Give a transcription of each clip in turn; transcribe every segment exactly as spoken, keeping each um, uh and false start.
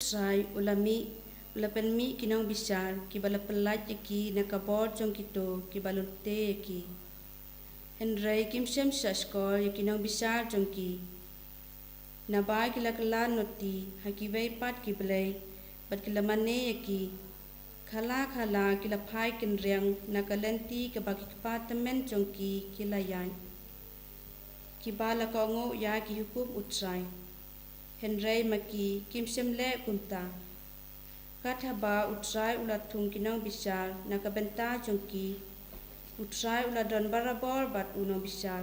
Trai u la mih, u la pynmih ki nongbishar, kiba la pyllait ïa ki na ka bor jong kito kiba lute ïa ki. Hynrei kim shym shah shkor ïa ki nongbishar jong ki. Naba ki la kylla noh ha kiwei pat ki blei, bad ki la mane ïa ki. Khala khala ki la phai kynriang na ka lynti kaba ki kpa tymmen jong ki ki la ïaid, kiba la kohnguh ïa ki hukum U Trai. Hynrei ma ki kim shym leh kumta. Kat haba U Trai u la thung ki nongbishar na ka bynta jong ki, U Trai u la don barabor bad u nongbishar,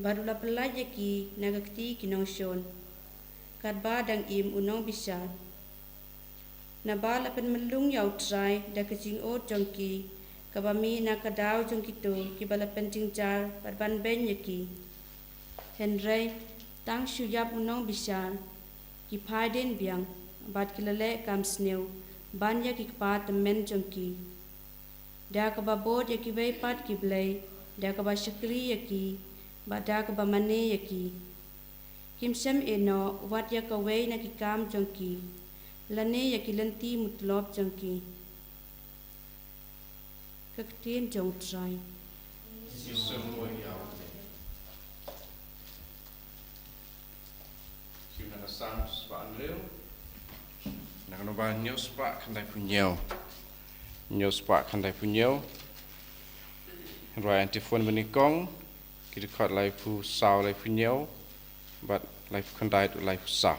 bad u la pyllait ïa ki na ka kti ki nongshun, katba dang im u nongbishar. Naba la pynmlung ïa U Trai da ka jingud jong ki, kaba mih na ka daw jong kito kiba la pynjynjar bad ban beiñ ïa ki. Hynrei tang shu ïap u nongbishar, ki phai dien biang, bad ki la leh kam sniew ban ïa ki kpa tymmen jong ki, da kaba bud ïa kiwei pat ki blei, da kaba shakri ïa ki, bad da kaba mane ïa ki. Kim shym ïeh noh wat ïa kawei na ki kam jong ki, lane ïa ki lynti mutlop jong ki. Ka ktien jong U Trai. Ïa u Trai. Ïa u Trai. Ïa u Trai. Na ka nongwei hynñiew spah khyndaiphew hynñiew. Hynñiew spah khyndaiphew hynñiew. Ruh antiphon banyngkong. Ki dkhot laiphew saw laiphew hynñiew. Bad laiphew khyndai laiphew saw.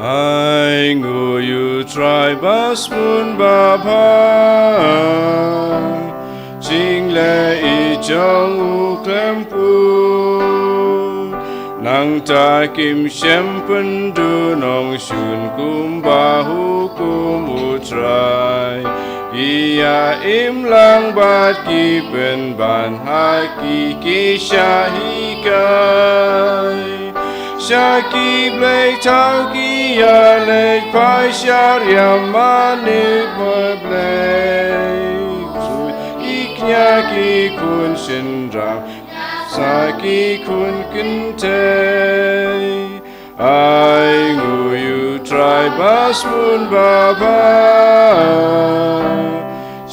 Ai nguh ïa u Trai ba sbun ba bha, jingleh i jong u khlem kut. Nangta kim shym pynduh nongshun kumba hukum u Trai. Ki ïa im lang bad ki pynban ha ki ki shah hikai. Sha ki blei thaw ki ïa leit phai shariah mane ba blei. Ki kñia ki khun shynrang sa ki khun kynthei. Ai nguh ïa u Trai ba sbun ba bha,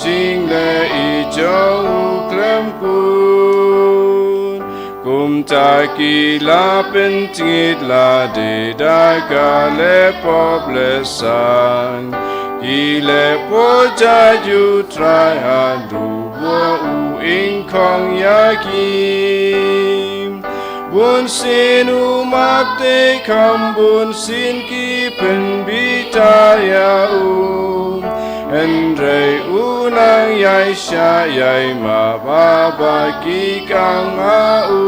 jingleh i jong u khlem kut. Kumta ki la pyntngit lade da ka leh pop leh san. Ki leh pop jait ïa u Trai haduh ba u ïeng khong ïa ki. Bunsien u map te kham bunsien ki pynbitar ïa u. Hynrei u nang ïai shah ïai map haba ki kang ha u.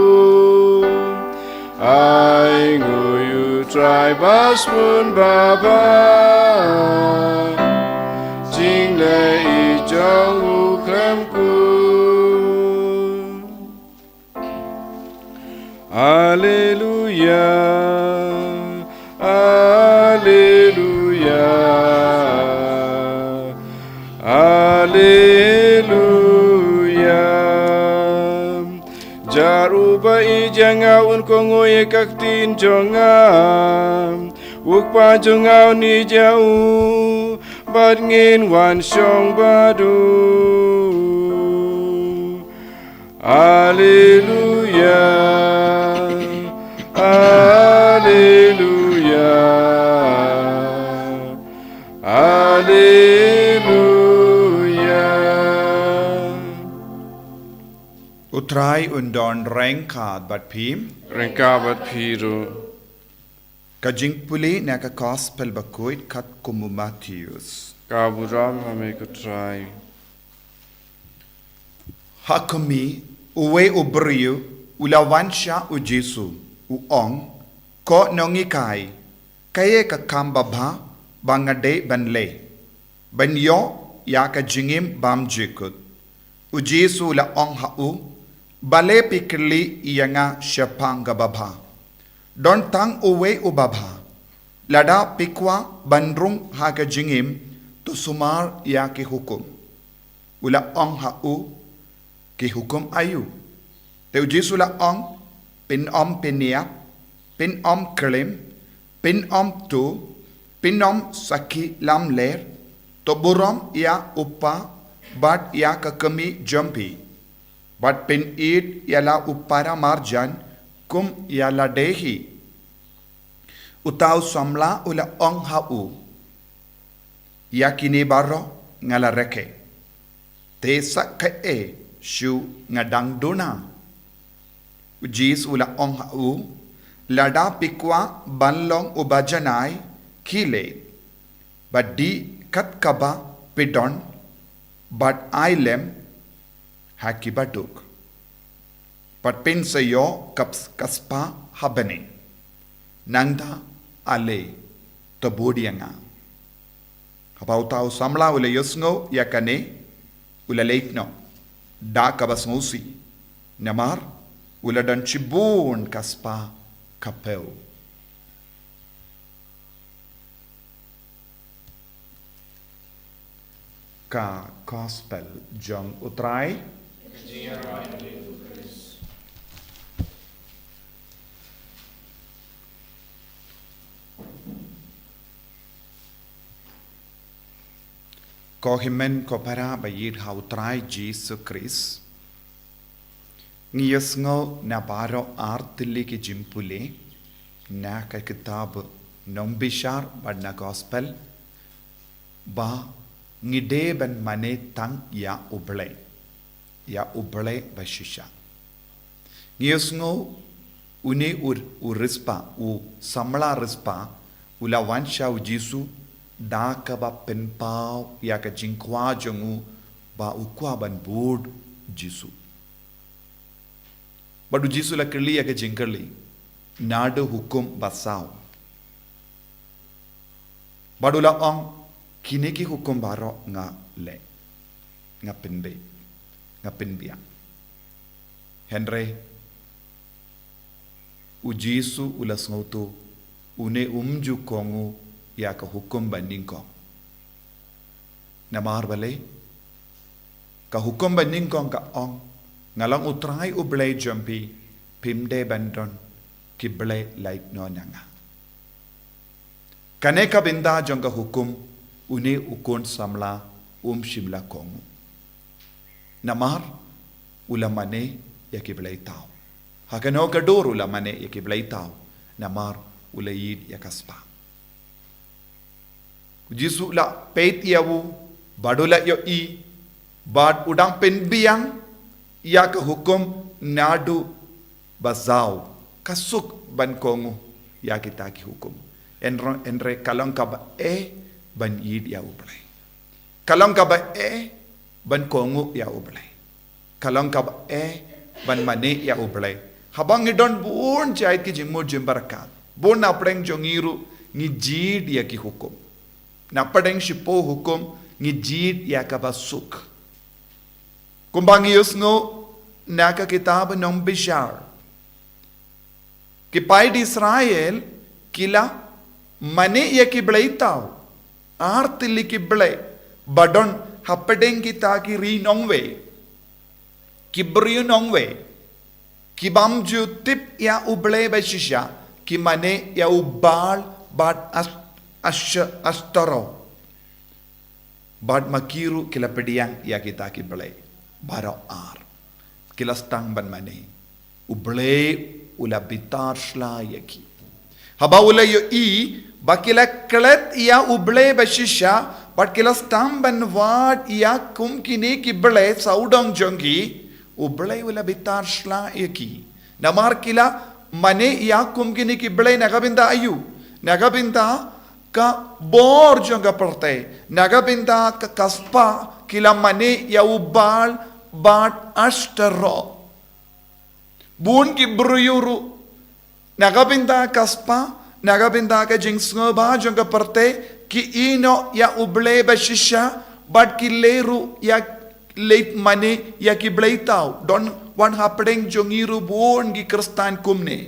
Ai nguh ïa u Trai ba sbun ba bha. Jingleh i jong u khlem kut. Alleluia, alleluia, alleluia. Jar uba ïeit ïa nga un kohnguh ïa ka ktien jong nga. U Kpa jong nga un ïeit ïa u, bad ngin wan shong bad u. Alleluia, alleluia, alleluia. U Trai un don ryngkat bad phi. Ryngkat bad phi ruh. Ka jingpule na ka Gospel bakhuid katkum u Mathaios. Ka burom ha me ko Trai. Ha khmih, uwei u briew u la wan sha u Jisu, u ong, Ko Nonghikai, kaei ka kam babha ba nga dei ban leh, ban ïoh ïa ka jingim bymjukut? U Jisu u la ong ha u, Balei phi kylli ïa nga shaphang ka babha? Don tang uwei u babha. Lada phi kwah ban rung ha ka jingim, to sumar ïa ki hukum. U la ong ha u, ki hukum aïu? Te u Jisu u la ong, phin ym pynïap, phin ym klim, phin ym tu, phin ym sakhi lamler, to burom ïa u kpa bad ïa ka kmie jong phi, bad phin ïeit ïa la u para marjan kum ïa lade hi. Uta u samla u la ong ha u, ïa kine baroh nga la rakhe, te sa kaei shuh nga dang duna? U Jisu u la ong ha u, lada phi kwah ban long uba janai, khie leit, bad dih kat kaba phi don, bad ai lem ha kiba duk, bad phin sa ïoh ka, ka spah ha bneng. Nangta ale, to bud ïa nga. Haba uta u samla u la ïohsngew ïa kane, u la leit noh da kaba sngewsih, namar u la don shibun ka spah ka phew. Ka Gospel jong U Trai. Ko hynmen ko para ba ïeit ha U Trai Jisu Khrist. Ngi ïohsngew na baroh ar tylli ki jingpule na ka kitab Nongbishar bad na Gospel, ba ngi dei ban mane tang ïa U Blei, ïa U Blei ba shisha. Ngi ïohsngew une u, u riewspah, u samla riewspah, u la wan sha U Jisu da kaba pynpaw ïa ka jingkwah jong u ba u kwah ban bud U Jisu. Bad U Jisu u la kylli ïa ka jingkylli naduh hukum ba saw. Bad u la ong, kine ki hukum baroh nga leh, nga pynbeit, nga pynbiang. Hynrei U Jisu u la sngewthuh, une um ju kohnguh ïa ka hukum ba nyngkong. Namar balei? Ka hukum ba nyngkong ka ong, nga long U Trai U Blei jong phi, phim dei ban don ki blei lait noh na nga. Kane ka bynta jong ka hukum, une u khun samla um shym la kohnguh. Namar u la mane ïa ki blei thaw. Ha kano ka dur u la mane ïa ki blei thaw, namar u la ïeit ïa ka spah. U Jisu u la peit ïa u, bad u la ïohi, bad u dang pynbiang ïa ka hukum naduh ba saw, ka suk ban kohnguh ïa kita ki hukum. Hynrei, hynrei ka long kaba eh ban ïeit ïa U Blei. Ka long kaba eh ban kohnguh ïa U Blei. Ka long kaba eh ban mane ïa U Blei. Haba ngi don bun jait ki jingmut jingpyrkhat, bun na pdeng jong ngi ruh ngi jied ïa ki hukum. Na pdeng shiphew hukum ngi jied ïa kaba suk. Kumba ngi ïohsngew na ka kitab Nongbishar, ki paid Israel ki la mane ïa ki blei thaw, ar tylli ki blei ba don hapdeng kita ki ri nongwei, ki briew nongwei, ki bym ju tip ïa U Blei ba shisha, ki mane ïa u Baal bad As-, Ash-, Ashtaro. Bad ma ki ruh ki la pdiang ïa kita ki blei baroh ar. Ki la sdang ban mane. U Blei u la bitar sla ïa ki. Haba u la ïohi ba ki la klet ïa U Blei ba shisha, bad ki la sdang ban wad ïa kum kine ki blei sawdong jong ki, U Blei u la bitar sla ïa ki. Namar ki la mane ïa kum kine ki blei na ka bynta aïu? Na ka bynta ka bor jong ka pyrthei, na ka bynta ka, ka spah, ki la mane ïa u Baal bad Ashtaro. Bun ki briew ruh, na ka bynta ka spah, na ka bynta ka jingsngewbha jong ka pyrthei, ki ïehnoh ïa U Blei ba shisha, bad ki leit ruh ïa, leit mane ïa ki blei thaw. Don wan hapdeng jong ngi ruh bun ki Khristan kumne.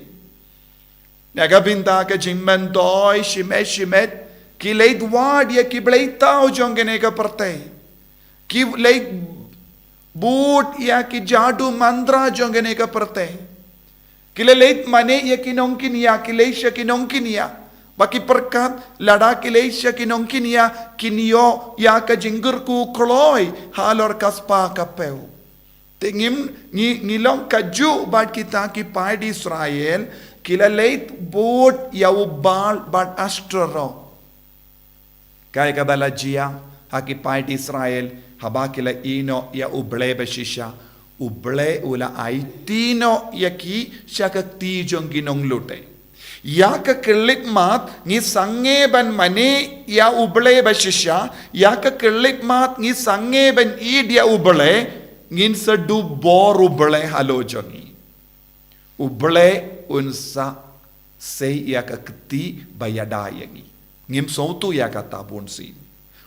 Na ka bynta ka jingmyntoi shimet shimet, ki leit wad ïa ki bleitaw jong kane ka pyrthei. Ki leit bud ïa ki jadu mantra jong kane ka pyrthei. Ki la leit mane ïa ki nongkynïa, ki leit sha ki nongkynïa. Ba ki pyrkhat lada ki leit sha ki nongkynïa, kin ïoh ïa ka jingkyrkhu kloi halor ka spah ka phew. Te ngim, ngi, ngi long kajuh bad kita ki paid Israel, ki la leit bud ïa u Baal bad Ashtoreth. Kaei kaba la jia ha ki paid Israel, haba ki la ïehnoh ïa U Blei ba shisha, U Blei u la aiti noh ïa ki sha ka kti jong ki nonglute. Ïa ka khyllipmat ngi sangeh ban mane ïa U Blei ba shisha, ïa ka khyllipmat ngi sangeh ban ïeit ïa U Blei, ngin sa duh bor U Blei halor jong ngi. U Blei un sa sei ïa ka kti ba ïada ïa ngi. Ngim sngewthuh ïa kata bunsien.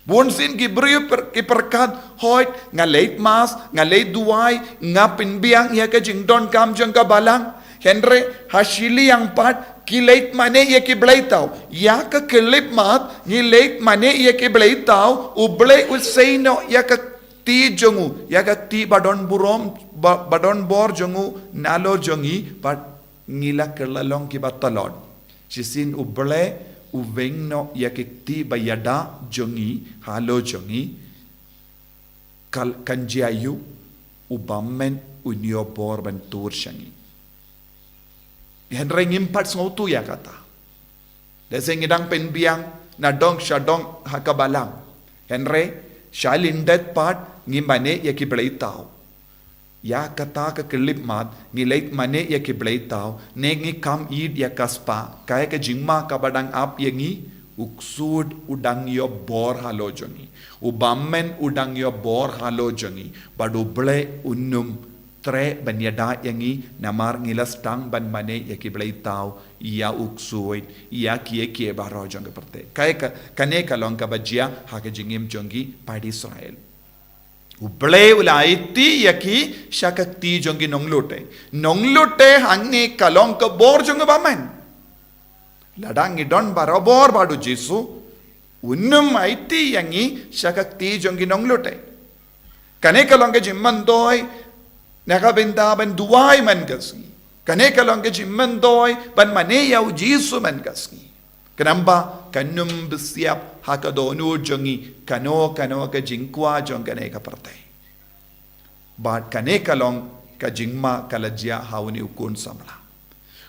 Bunsien ki briew per-, ki pyrkhat, hoid, nga leit mass, nga leit duwai, nga pynbiang ïa ka jingdonkam jong ka balang. Hynrei ha shiliang pat, ki leit mane ïa ki bleitaw. Ïa ka khyllipmat, ngi leit mane ïa ki bleitaw, U Blei u sei noh ïa ka kti jong u, ïa ka kti ba don burom, ba, ba don bor jong u, nalor jong ngi, bad ngi la kylla long kiba tlot. Shisien U Blei u weng noh ïa ka kti ba ïada jong ngi, halor jong ngi, kal-, kan jia aïu, U Bymman un ïoh bor ban tur sha ngi. Hynrei ngim pat sngewthuh ïa kata. Lehse ngi dang pynbiang na dong sha dong ha ka balang. Hynrei sha lyndet pat ngi mane ïa ki bleitaw. Ïa kata ka khyllipmat, ngi leit mane ïa ki bleitaw, ne ngi kam ïeit ïa ka spah, kaei ka jingma kaba dang ap ïa ngi, U ksuid u dang ïoh bor halor jong ngi. U Bymman u dang ïoh bor halor jong ngi. Bad U Blei un ym treh ban ïada ïa ngi, namar ngi la sdang ban mane ïa ki bleitaw, ïa U ksuid, ïa kiei kiei baroh jong ka pyrthei. Kaei ka, kane ka long kaba jia ha ka jingim jong ki paid Israel. U Blei u la aiti ïa ki sha ka kti jong ki nonglute. Nonglute hangne ka long ka bor jong U Bymman. Lada ngi don barabor bad U Jisu, un ym aiti ïa ngi sha ka kti jong ki nonglute. Kane ka long ka jingmyntoi na ka bynta ban duwai man ka sngi. Kane ka long ka jingmyntoi ban mane ïa U Jisu man ka sngi. Khnang ba kan ym bisiap ha ka dohnud jong ngi kano kano ka jingkwah jong kane ka pyrthei. Bad kane ka long ka jingma ka la jia ha une u khun samla.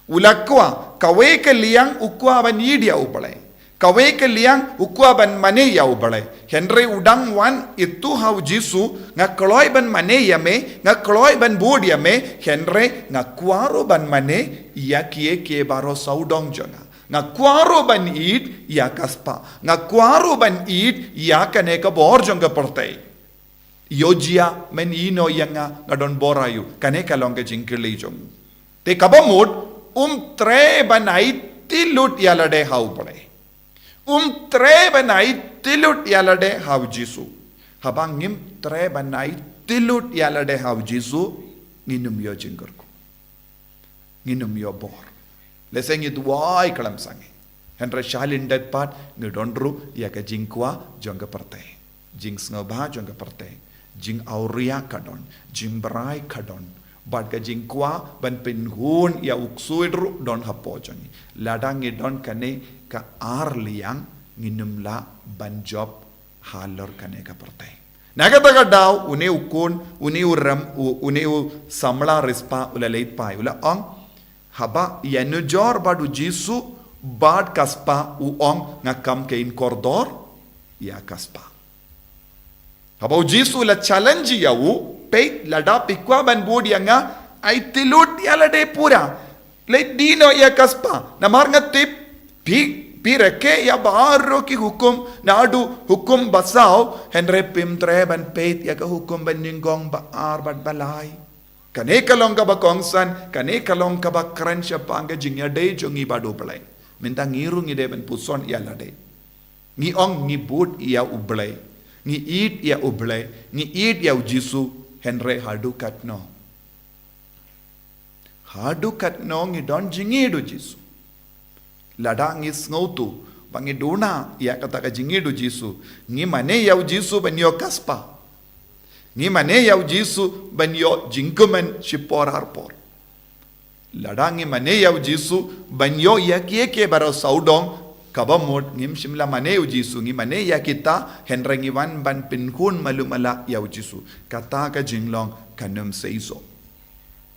U la kwah, kawei ka liang u kwah ban ïeit ïa U Blei. Kawei ka liang u kwah ban mane ïa U Blei. Hynrei u dang wan ïathuh ha U Jisu, nga kloi ban mane ïa me, nga kloi ban bud ïa me, hynrei nga kwah ruh ban mane ïa kiei kiei baroh sawdong jong nga. Nga kwah ruh ban ïeit ïa ka spah. Nga kwah ruh ban ïeit ïa kane ka bor jong ka pyrthei. Ïoh jia men ïehnoh ïa nga, nga don bor aïu? Kane ka long ka jingkylli jong u. Te kaba mut, um treh ban aiti lut ïa lade ha U Blei. Um treh ban aiti lut ïa lade ha U Jisu. Haba ngim treh ban aiti lut ïa lade ha U Jisu, ngin ym ïoh jingkyrkhu. Ngin ym ïoh bor. Lehse ngi duwai khlem sangeh. Hynrei sha lyndet pat ngi don ruh ïa ka jingkwah jong ka pyrthei. Jingsngewbha jong ka pyrthei. Jingawria ka don. Jingbrai ka don. Bad ka jingkwah ban pynhun ïa u ksuid ruh don hapoh jong ngi. Lada ngi don kane ka ar liang, ngin ym lah ban jop halor kane ka pyrthei. Na kata ka daw, une u khun, une u rem, u-, une u samla riewspah u la leit phai, u la ong, haba ïanujor bad U Jisu bad ka spah, u ong, nga kham kein kordor ïa ka spah. Haba U Jisu u la challenge ïa u, peit, lada phi kwah ban bud ïa nga, aiti lut ïa lade pura. Leit die noh ïa ka spah. Namar nga tip, phi, phi rakhe ïa baroh ki hukum, naduh hukum basaw, hynrei phim treh ban peit ïa ka hukum banyngkong, ba ar bad ba lai. Kane ka long kaba kongsan, kane ka long kaba kren shaphang ka jingïadei jong ngi bad U Blei. Mynta ngi ruh ngi dei ban puson ïa lade. Ngi ong ngi bud ïa U Blei. Ngi ïeit ïa U Blei. Ngi ïeit ïa U Jisu, hynrei haduh katno? Haduh katno ngi don jingïeit U Jisu? Lada ngi sngewthuh ba ngi duna ïa kata ka jingïeit u Jisu, ngi mane ïa u Jisu ban ïoh ka spah. Ngi mane ïa u Jisu ban ïoh jingkmen shipor arpor. Lada ngi mane ïa u Jisu ban ïoh ïa kiei kiei baroh sawdong, kaba mut ngim shym la mane ïa u Jisu, ngi mane ïa kita, hynrei ngi wan ban pynkhun malu mala ïa u Jisu. Kata ka jinglong kan ym seisoh.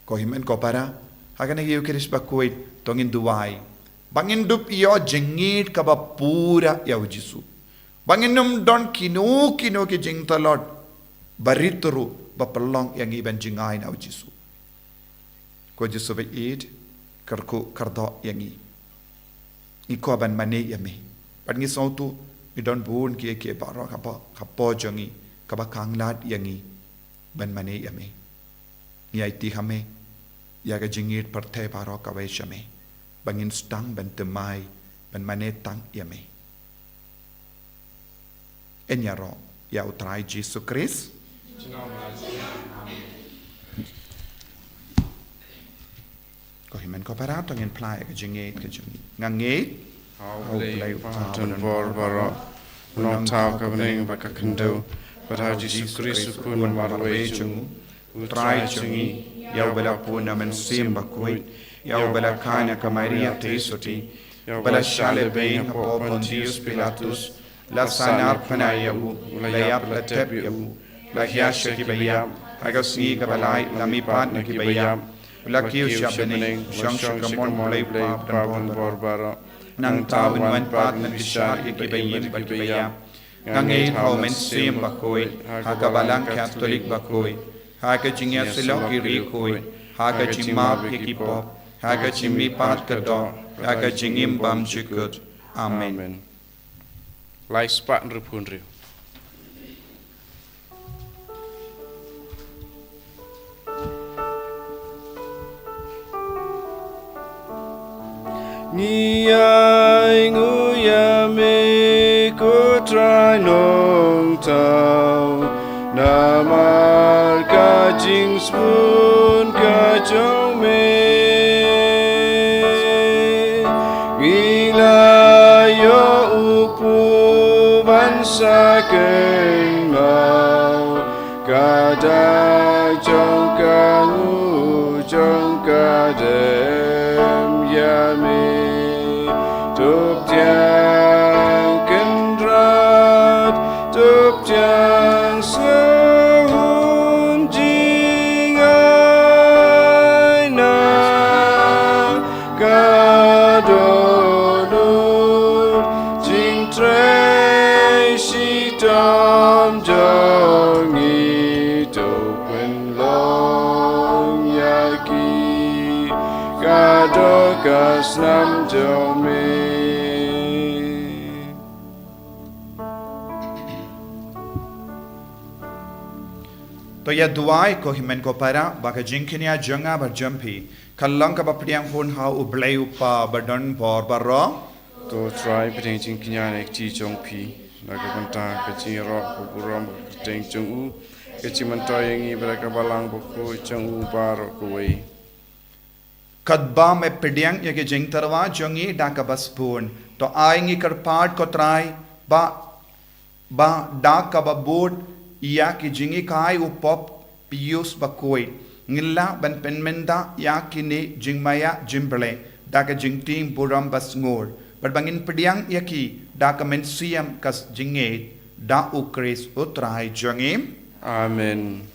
Ko hynmen ko para, ha kane ka Ïukharist bakhuid, to ngin duwai ba ngin dup ïoh jingïeit kaba pura ïa u Jisu. Ba ngin ym don kino kino ki jingtlot barit ruh ba pynlong ïa ngi ban jngai na u Jisu. Ko Jisu ba ïeit, kyrkhu kyrdoh ïa ngi. Ngi kwah ban mane ïa me. Bad ngi sngewthuh ngi don bun kiei kiei baroh hapoh, hapoh jong ngi, kaba khanglad ïa ngi ban mane ïa me. Ngi aiti ha me ïa ka jingïeit pyrthei baroh kawei sha me, ba ngin sdang ban thymmai ban mane tang ïa me. Yn ïaroh ïa u Trai Jisu Khrist. Ko hynmen ko para, to ngin phla ïa ka jingïeit ka jong ngi. Nga ngeit ha u Blei u Kpa badonbor baroh, u Nongthaw ka bneng bad ka khyndew, bad ha u Jisu Khrist u Khun marwei jong u, u Trai jong ngi, ïa uba la pun na u Mynsiem Bakhuid, ïa uba la kha na ka Maria Theisotti, ïa uba la shah lehbeiñ hapoh Pontius Pilatus, la sahnarphna ïa u, la ïap la tep ïa u, la hiar sha kiba ïap, ha ka sngi kaba lai la mihpat na kiba ïap, la kiew sha bneng, shong sha ka mon u Blei u Kpa badonbor baroh. Nangta un wan pat ban bishar ïa kiba im bad kiba ïap. Nga ngeit ha u Mynsiem Bakhuid, ha ka Balang Katholik bakhuid, ha ka jingïasyllok ki riewkhuid, ha ka jingmap ïa ki pop, ha ka jingmihpat ka doh, ha ka jingim bymjukut. Amen. Amen. Lai spah hynriewphew hynriew. Ngi ainguh ïa me ko Trai Nongthaw, namar ka jingsbun ka jong me. Ngi la ïoh u pu ban sa kynmaw, ka dak jong ka nguh jong ka dem ïa me. To pdiang kynrad, to pdiang sngewhun jingaina, ka dohnud jingtrei shitom jong ngi, to pynlong ïa ki ka doh ka snam jong me. To ïa duwai ko hynmen ko para, ba ka jingkñia jong nga bad jong phi kan long kaba pdiang hun ha u Blei u Kpa badonbor baroh. To Trai pdiang jingkñia na ka kti jong phi, na ka bynta ka jingïaroh ka burom ka kyrteng jong u, ka jingmyntoi ïa ngi bad ka Balang Bakhuid jong u baroh kawei. Katba me pdiang ïa ki jingtyrwa jong ngi da kaba sbun, to ai ngi kyrpad ko Trai, ba, ba da kaba bud ïa ki jinghikai u Pope Pius Bakhuid, ngin lah ban pynmynta ïa kine jingmaïa jingblei da ka jingtieng burom basngur, bad ba ngin pdiang ïa ki da ka mynsiem ka jingngeit, da u Khrist u Trai jong ngi. Amen.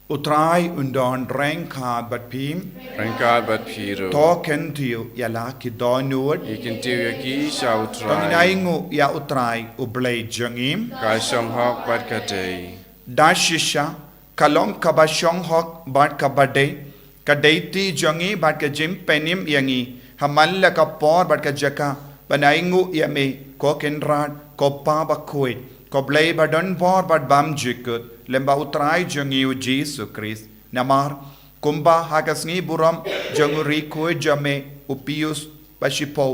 U Trai un don ryngkat bad phi. Ryngkat bad phi ruh. To kyntiew ïa la ki dohnud. Ngi kyntiew ïa ki sha u Trai. To ngin ainguh ïa u Trai u Blei jong ngi. Ka shong hok bad ka dei. Da shisha, ka long kaba shong hok bad kaba dei, ka dei ti jong ngi bad ka jingpynim ïa ngi, ha man la ka por bad ka jaka, ban ainguh ïa me, ko Kynrad, ko Pa Bakhuid, ko Blei badonbor bad bymjukut, lem bad u Trai jong ngi u Jisu Khrist. Namar, kumba ha ka sngi burom jong u riewkhuid jong me u Pius ba shiphew,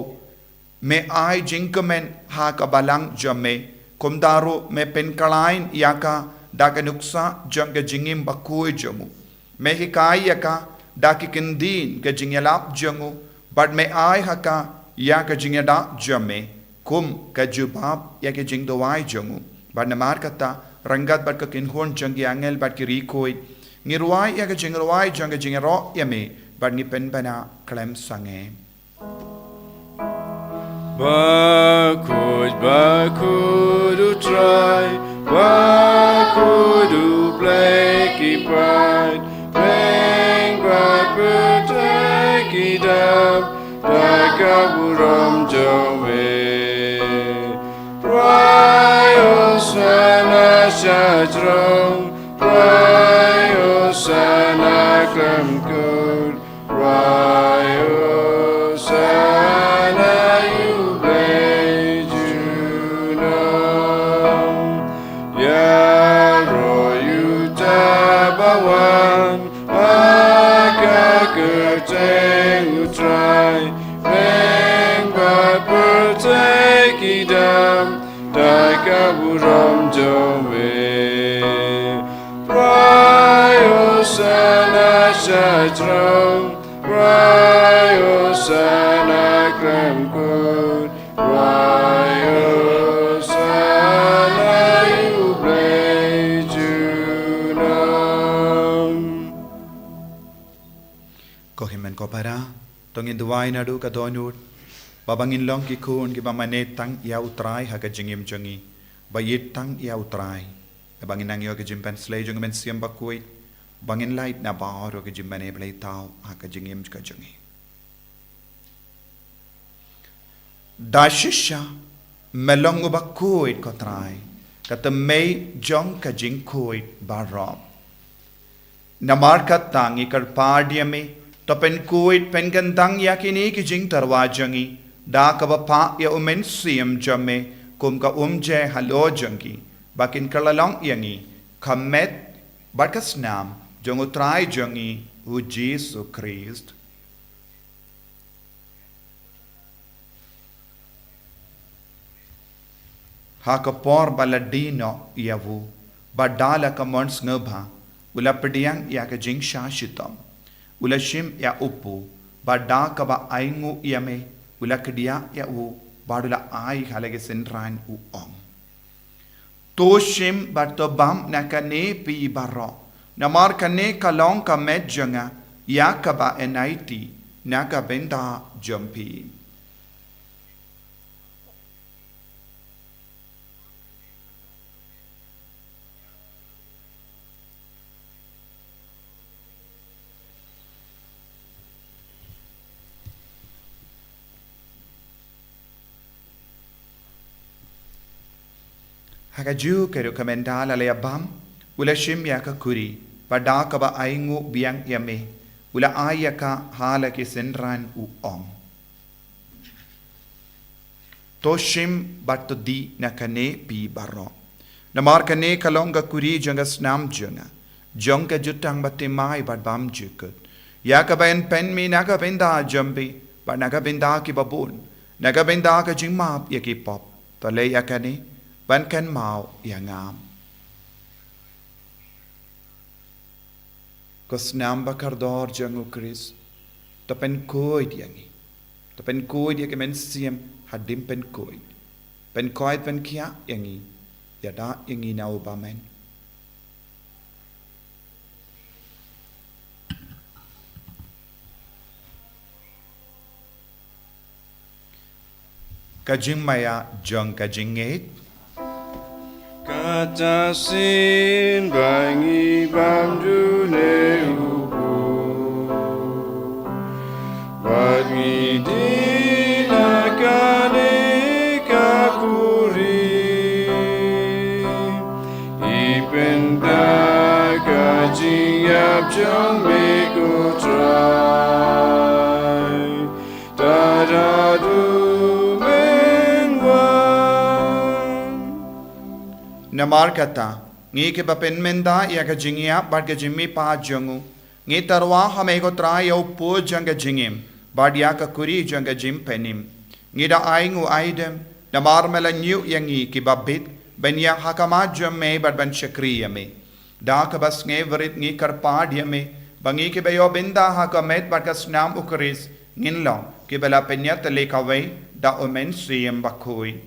me ai jingkmen ha ka balang jong me, Kumta ruh me pynkhlaiñ ïa ka da ka nuksa jong ka jingim bakhuid jong u. Me hikai ïa ka da ki kyndit ka jingïalap jong u, bad me ai ha ka ïa ka jingïada jong me kum ka jubab ïa ka jingduwai jong u. Bad namar kata, ryngkat bad ka kynhun jong ki angel bad ki riewkhuid, ngi rwai ïa ka jingrwai jong ka jingïaroh ïa me, bad ngi pynbna khlem sangeh. Bakhuid, bakhuid U Trai, bakhuid U Blei ki paid, bad pyrthei ki dap da ka burom jong me. Rwai Hosana sha jrong, rwai Hosana khlem kut, rwai Hosana ïa U Blei junom. Ïaroh uta uba wan ha ka kyrteng U Trai, bad pyrthei ki dap da ka burom jong me. Rwai Hosana sha jrong, rwai Hosana khlem kut, rwai Hosana ïa U Blei junom. Ko hynmen ko para, to ngin duwai naduh ka dohnud, ba ba ngin long ki khun kiba mane tang ïa U Trai ha ka jingim jong ngi, ba ïeit tang ïa U Trai. Ba ngin nang ïoh ka jingpynshlei jong U Mynsiem Bakhuid, ba ngin lait na baroh ka jingmane bleithaw ha ka jingim ka jong ngi. Da shisha me long uba khuid ko Trai, ka tymmen jong ka jingkhuid baroh. Namar kata ngi kyrpad ïa me, to pynkhuid pynkyntang ïa kine ki jingtyrwa jong ngi da kaba phah ïa U Mynsiem jong me kum ka umjer halor jong ki, ba kin kylla long ïa ngi ka met bad ka snam jong U Trai jong ngi U Jisu Khrist. Ha ka por ba la die noh ïa u, bad da la ka mon sngewbha, u la pdiang ïa ka jingshah shitom. U la shim ïa u pud, bad da kaba ainguh ïa me, u la kdiah ïa u, bad u la ai ha la ki synran u ong: To shim bad to bam na kane phi baroh, namar kane ka long ka met jong nga, ïa kaba yn aiti na ka bynta jong phi. Ha kajuh ka rukom, ynda la ïa bam, u la shim ïa ka khuri, bad da kaba ainguh biang ïa me, u la ai ïa ka ha la ki synran u ong: To shim bad to die na kane phi baroh, namar kane ka long ka khuri jong ka snam jong nga, jong ka jutang bathymmai bad bymjukut, ïa kaba yn pynmih na ka bynta jong phi bad na ka bynta kiba bun, na ka bynta ka jingmap ïa ki pop. To leh ïa kane ban kynmaw ïa nga. Ko snam bakordor jong U Khrist, to pynkhuid ïa ngi. To pynkhuid ïa ki mynsiem hadien pynkhuid. Pynkhuid pynkhiah ïa ngi, ïada ïa ngi na u bymman. Ka jingmaïa jong ka jingngeit. Kata shisien ba ngi bam dune u pud, bad ngi die na kane ka khuri, i pynda ka jingïap jong me ko Trai. Namar kata, ngi kiba pynmynta ïa ka jingïap bad ka jingmihpat jong u, ngi tyrwa ha me ko Trai ïa u pud jong ka jingim, bad ïa ka khuri jong ka jingpynim. Ngi da ainguh aidem, namar me la ñiuh ïa ngi kiba bit, ban ïaid ha khmat jong me bad ban shakri ïa me. Da kaba sngewrit ngi kyrpad ïa me ba ngi kiba ïoh bynta ha ka met bad ka snam u Khrist ngin long kiba la pynïatylli kawei da u Mynsiem Bakhuid.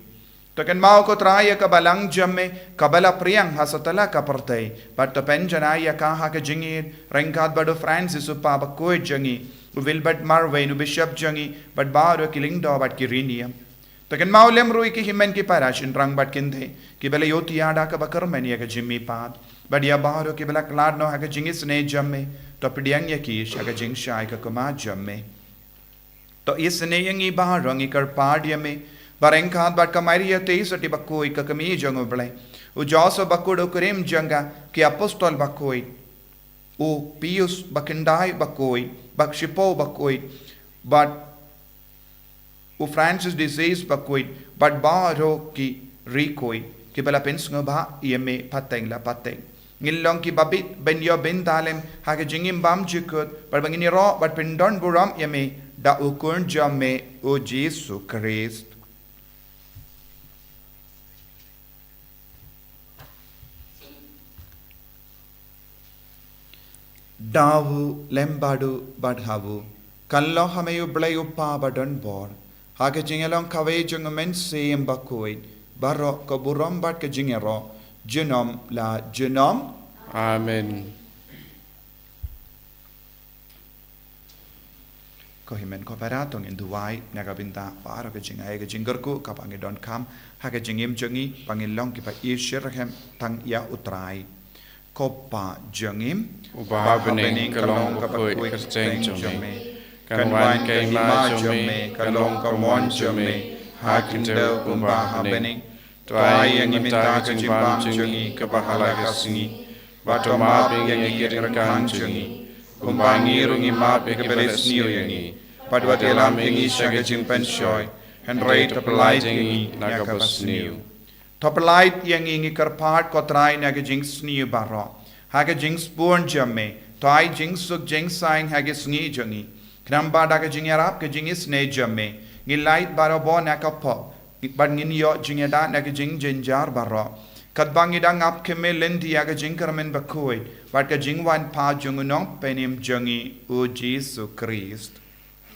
To kynmaw ko Trai ïa ka balang jong me kaba la pdiang ha satlak ka pyrthei, bad to pynjanai ïa ka ha ka jingïeit ryngkat bad u Francis u Pa bakhuid jong ngi, u Wilbert Marwein u Bishop jong ngi, bad baroh ki lyngdoh bad ki riewniam. To kynmaw lem ruh ïa ki hynmen ki para shynrang bad kynthei kiba la ïohthiah da kaba kyrmen ïa ka jingmihpat, bad ïa baroh kiba la khlad noh ha ka jingisynei jong me, to pdiang ïa ki sha ka jingshai ka khmat jong me. To isynei ïa ngi baroh, ngi kyrpad ïa me ba ryngkat bad ka Maria Theisotti bakhuid ka kmie jong u Blei, u Joseph bakhuid u kurim jong ka, ki apostol bakhuid, u Pius bakhyndai bakhuid, bak shiphew bakhuid, bad u Francis de Sales bakhuid, bad baroh ki riewkhuid kiba la pynsngewbha ïa me pateng la pateng. Ngin long kiba bit ban ïoh bynta lem ha ka jingim bymjukut, bad ba ngin ïaroh bad pyndonburom ïa me da u Khun jong me u Jisu Khrist. Da u lem bad u bad ha u, kan long ha me U Blei U Kpa badonbor, ha ka jingïalong kawei jong u Mynsiem Bakhuid, baroh ka burom bad ka jingïaroh junom la junom. Amen. Ko hynmen ko para, to ngin duwai na ka bynta baroh ka jingai ka jingkyrkhu kaba ngi donkam ha ka jingim jong ngi, ba ngin long kiba ishitrhem tang ïa u Trai. Ko Pa jong ngi uba ha bneng, ka long ka bakhuid ka kyrteng jong me. Kan wan ka hima jong me, ka long ka mon jong me ha khyndew kumba ha bneng. To ai ïa ngi mynta ka jingbam jong ngi kaba ha la ka sngi, bad to map ïa ngi ki ryngkang jong ngi, kumba ngi ruh ngi map ïa kiba la sniew ïa ngi. Bad wat ïalam ïa ngi sha ka jingpynshoi, hynrei to pyllait ïa ngi na kaba sniew. To pyllait ïa ngi, ngi kyrpad ko Trai, na ka jingsniew baroh, ha ka jingsbun jong me, to ai jingsuk jingsaiñ ha ka sngi jong ngi. Khnang ba da ka jingïarap ka jingisynei jong me, ngin lait barabor na ka pop, bad ngin ïoh jingïada na ka jingjynjar baroh, katba ngi dang ap khmih lynti ïa ka jingkyrmen bakhuid bad ka jingwan pat jong u Nongpynim jong ngi u Jisu Khrist.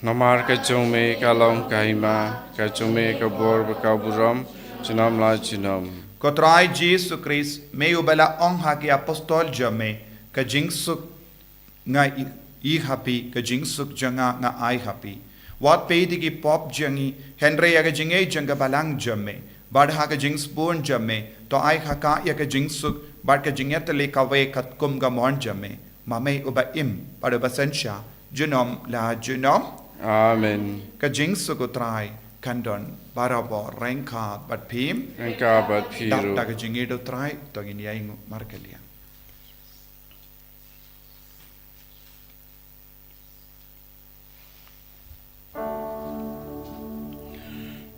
Namar ka jong me ka long ka hima, ka jong me ka bor bad ka burom junom la junom. Ko Trai Jisu Khrist, me uba la ong ha ki apostol jong me, ka jingsuk nga i, i ha phi, ka jingsuk jong nga nga ai ha phi. Wat peit ïa ki pop jong ngi, hynrei ïa ka jingngeit jong ka balang jong me. Bad ha ka jingsbun jong me, to ai ha ka ïa ka jingsuk bad ka jingïatylli kawei katkum ka mon jong me, ma me uba im bad uba synshar junom la junom. Amen. Ka jingsuk u Trai kan don barabor ryngkat bad phi. Ryngkat bad phi ruh. Dap da ka jingïeit u Trai, to ngin ïainguh markylliang.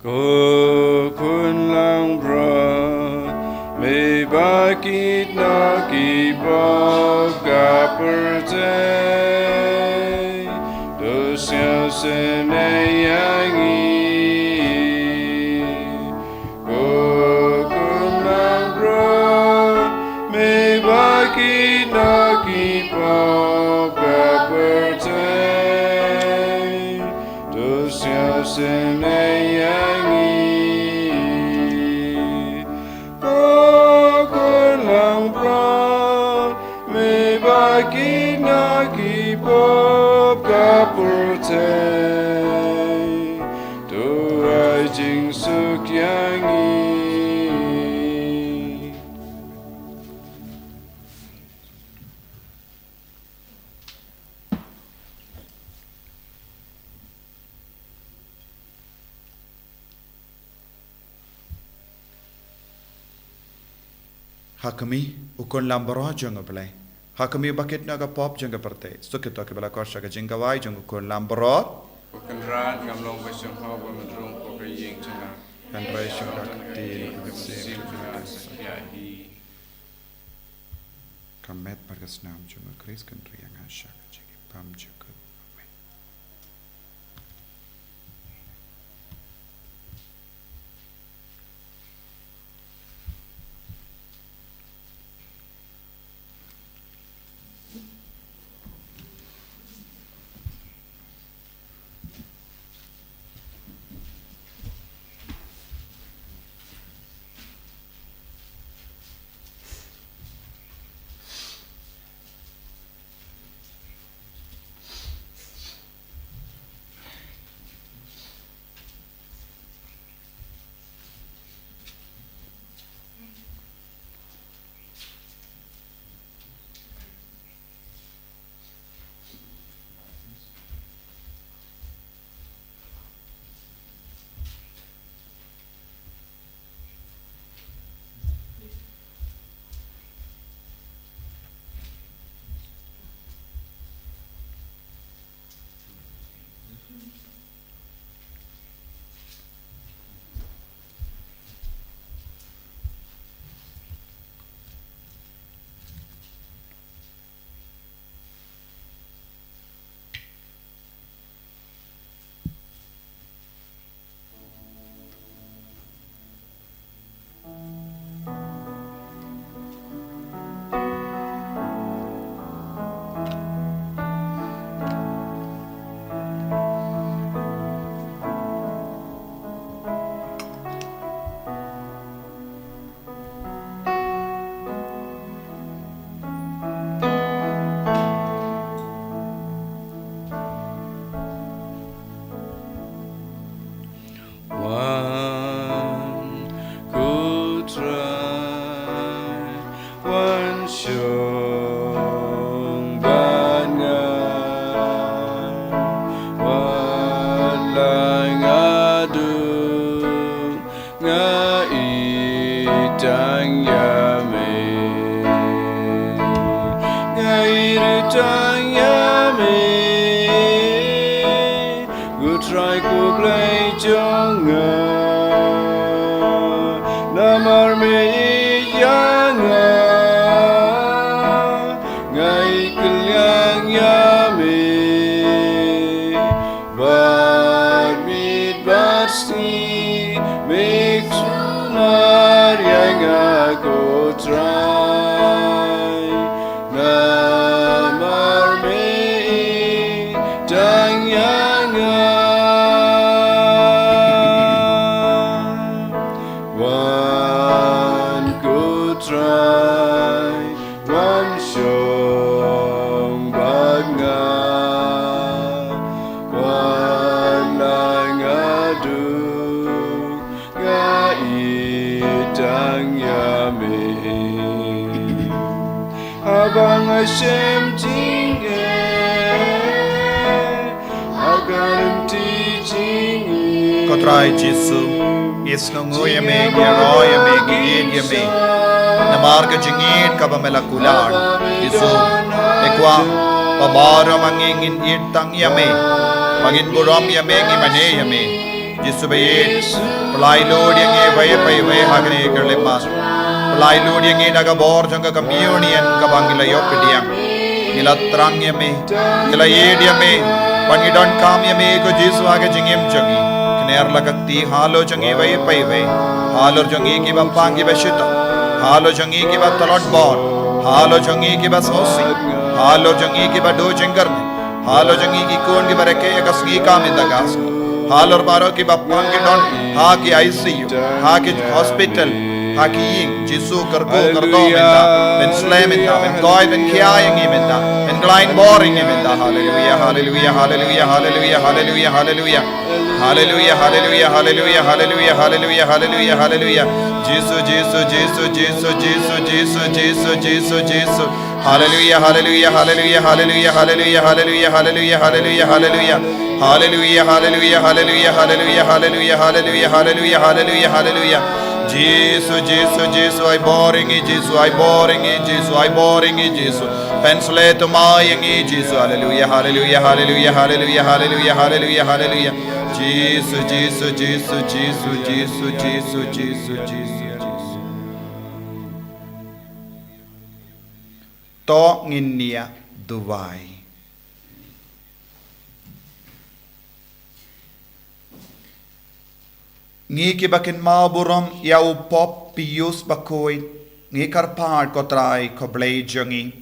Ko Khun langbrot, me ba kit na ki pop ka pyrthei, to sngewsynei ïa ngi. Ko Khun langbrot, me ba kit na ki pop ka pyrthei, to sngewsynei ïa ngi. Ko Khun langbrot, me ba kit na ki pop ka pyrthei, to ai jingsuk ïa ngi. Ha khmih u Khun langbrot jong u Blei, ha khmih ba kit na ka pop jong ka pyrthei, suk ïa kito kiba la khot sha ka jingkawai jong u Khun langbrot. Ko Kynrad, ngam long ba sngewbha ban rung ha ka ïing jong nga, hynrei sngewbha kti ïa ka mynsiem jong nga sa khia hi. Ka met bad ka snam jong u Khrist kan ri ïa nga sha ka jingim bymjukut. Amen. Tang ïa me, ko Trai ko Blei jong nga. Namar me ïeit ïa nga, nga ïeit kylliang ïa me. Bad miet bad sngi me sumar ïa nga, ko Trai. Namar me ïeit tang ïa nga. Wan, ko Trai, wan shong bad nga. Wan la nga duk, nga ïeit tang ïa me. Haba nga shem jingeh, ha ka lynti jingim, ko Trai Jisu, ngi sngewnguh ïa me, ngi ïaroh ïa me, ngi ïeit ïa me. Namar ka jingïeit kaba me la kular, Jisu, me kwah ba baroh ma ngi ngin ïeit tang ïa me, ba ngin burom ïa me, ngin mane ïa me. Jisu ba ïeit, pynlait lut ïa ngi iwei pa iwei ha kane ka khyllipmat. Pynlait lut ïa ngi da ka bor jong ka communion kaba ngi la ïoh pdiang. Ngi la thrang ïa me, ngi la ïeit ïa me, bad ngi donkam ïa me, ko Jisu, ha ka jingim jong ngi. Kner la ka kti halor jong ngi iwei pa iwei, halor jong ngi kiba pang kiba shitom, halor jong ngi kiba tlot bor, halor jong ngi kiba sngewsih, halor jong ngi kiba duh jingkyrmen, halor jong ngi ki khun kiba rakhe ïa ka sngi ka mynta ka sngi, halor baroh kiba pang ki don ha ki I C U, ha ki hospital, ha ki ïing. Jisu, kyrkhu kyrdoh mynta, pynslem mynta, pynkoit pynkhia ïa ngi mynta, pynkhlaiñ bor ïa ngi mynta. Haleluia, haleluia, haleluia, haleluia, haleluia, haleluia. Haleluia, haleluia, haleluia, haleluia, haleluia, haleluia, haleluia. Jisu, Jisu, Jisu, Jisu, Jisu, Jisu, Jisu, Jisu, Jisu. Haleluia, haleluia, haleluia, haleluia, haleluia, haleluia, haleluia, haleluia, haleluia. Haleluia, haleluia, haleluia, haleluia, haleluia, haleluia, haleluia, haleluia. Jisu, Jisu, Jisu, ai bor ïa ngi, Jisu, ai bor ïa ngi, Jisu, ai bor ïa ngi, Jisu. Pynsleh thymmai ïa ngi, Jisu. Haleluia, haleluia, haleluia, haleluia, haleluia, haleluia, haleluia. Jisu, Jisu, Jisu, Jisu, Jisu, Jisu, Jisu, Jisu. To ngin ïa duwai. Ngi kiba kynmaw burom ïa u Pope Pius bakhuid, ngi kyrpad, ko Trai, ko Blei jong ngi,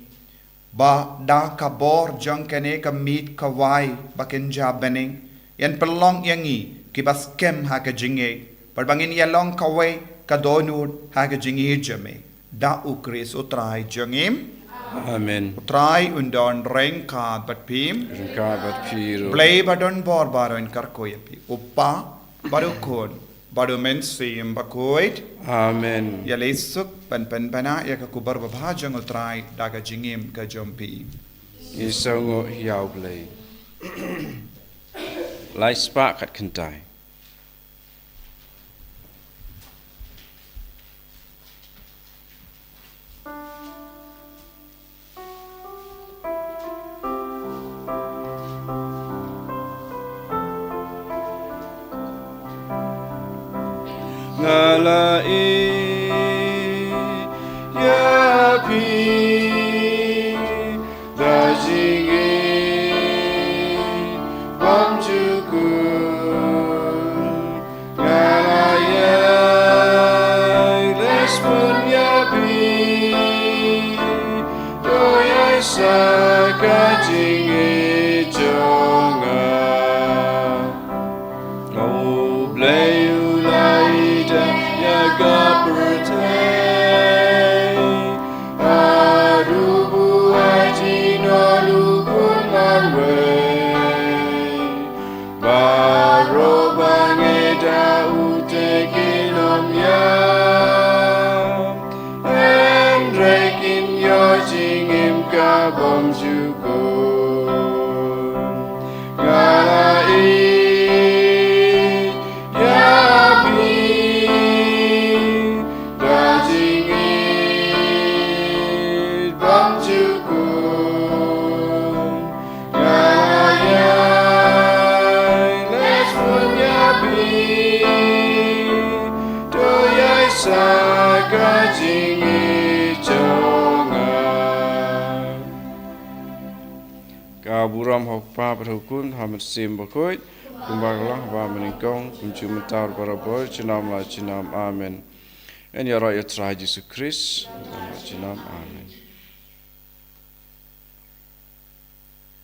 ba da ka bor jong kane ka miet kawei ba kynja bneng, yn pynlong ïa ngi kiba skhem ha ka jingïeit, bad ba ngin ïa long kawei ka dohnud ha ka jingïeit jong me. Da U Khrist U Trai jong ngi. Amen. U Trai un don ryngkat bad phi. Ryngkat bad phi ruh. Blei ba don bor baroh un kyrkhu ïa phi. U Kpa, bad U Khun, bad U Mynsiem Bakhuid. Amen. Ïaleh suk ban pynbna ïa ka khubor babha jong U Trai da ka jingim ka jong phi. Ngi sngewnguh ïa U Blei. Lai spah khatkhyndai. Nga la ïeit ïa phi da jingïeit bymjukut. Nga la ïaleh bun ïa phi, to ïaid sa ka jingïeit jong nga. Nga U Blei u la ïeit ïa ka pyrthei, haduh ba u aiti noh U Khun marwei. Baroh ba ngi da u te kin ym ïap, hynrei kin ïoh jingim ka bymjukut. Nga la ïeit ïa phi da jingïeit bymjukut. Ka burom ha u Kpa bad ha u Khun, ha u Mynsiem Bakhuid, kumba ka long ha ba mynnyngkong, kumjuh mynta bad barabor, junom la junom. Amen. Yn ïaroh ïa u Trai Jisu Khrist, junom la junom. Amen.